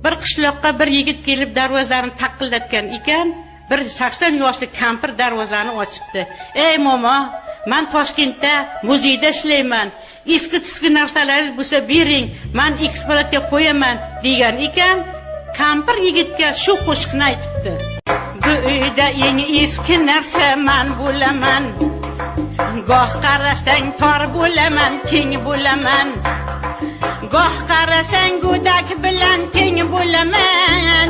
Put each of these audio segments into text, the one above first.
Bir qishloqqa bir yigit kelib darvozani taqillatgan ekan, bir 80 yoshli kampir darvozani ochibdi. "Ey momo, men Toshkentda muzeyda ishlayman. Eski tuski narsalaringiz bo'lsa bering, men eksponatga qo'yaman" degan ekan. Kampir yigitga shu qo'shiqni aytibdi. Bu uyda eng eski narsa men bo'laman. Goh qarasang tor bo'laman, keng bo'laman. Goh qarasang go'dak bilan teng bo'laman.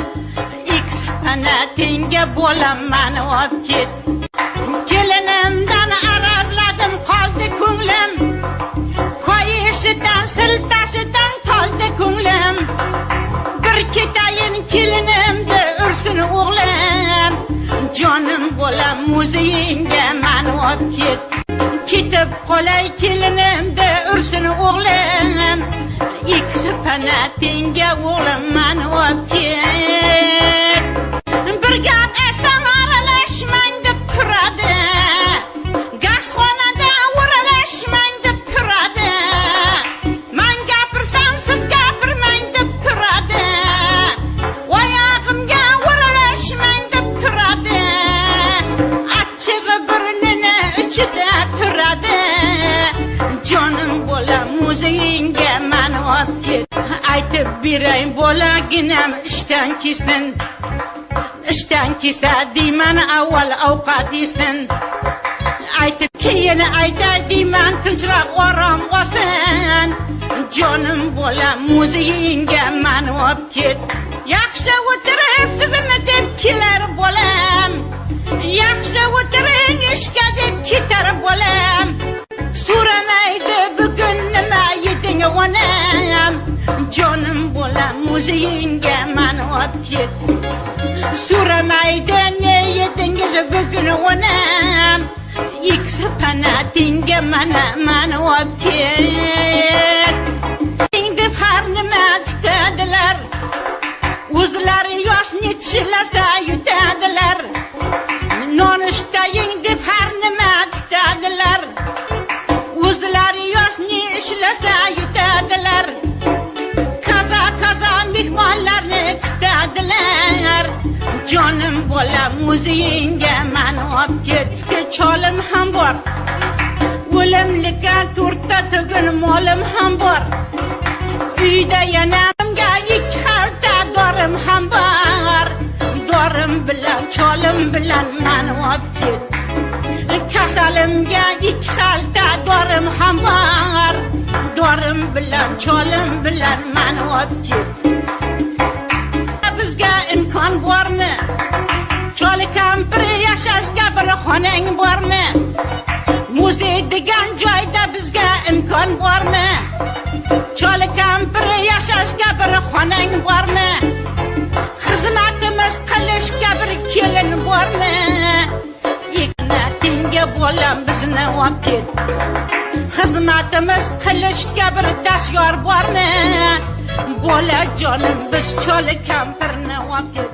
Eksponatingga bolam mani olib ket. Kelinimdan arazladim, qoldi ko'nglim. Qo'yishidan, siltashidan toldi ko'nglim. Bir ketayin kelinimni ursin o'g'lim. Jonim bolam muzeyingga mani olib ket. Ketib qolay kelinimni ursin o'g'lim. Eksponatingga o'g'lim mani olib ket. Bir gap aytsam aralashmang deb turadi. Gashxonada o'ralashmang deb turadi. Men gapirsam siz gapirmang deb turadi. Oyog'imga o'ralashmang deb turadi. Achchig'i burnini ichida turadi. Jonim bolam muzeyingga mani olib ket. Aytib beray bolaginam ishdan kelsin. Ishdan kelsa deyman avval ovqat yesin. Aytib keyin aytay deyman tinchroq orom olsin. Jonim bolam muzeyingga mani olib ket. Yaxshi o'tiribsizmi deb kelar bolam. Yaxshi o'tiring ishga deb ketar bolam. So'ramaydi bugun nima yeding onam. Jonim bolam muzeyingga mani olib ket. So'ramaydi ne yedingiz bugun onam. Eksponatingga mana mani olib ket. Deb har nima tutadilar. O'zlari yosh netishlasa yutadilar. Nonushtaying deb har nima tutadilar. O'zlari yosh ne ishlasa yutadilar. Kaza kaza mehmonlarni kutadilar. Jonim bolam muzeyingga mani olib ket. Cholim ham bor. O'limlikka to'rtta tugun molim ham bor. Uyda yanamga 2 xalta dorim ham bor. Dorim bilan cholim bilan mani olib ket. Kasalimga 2 xalta dorim ham bor. Dorim bilan cholim bilan mani olib ket. Bizga imkon bormi? Choli kampir yashashga bir xonang bormi? Muzey degan joyda bizga imkon bormi? Choli kampir yashashga bir xonang bormi? Xizmatimiz qilishga bir kelin bormi? Eksponatingga bolam bizni olib ket. Xizmatimiz qilishga bir dastyor bormi? Bolajonim biz choli kampirni olib ket.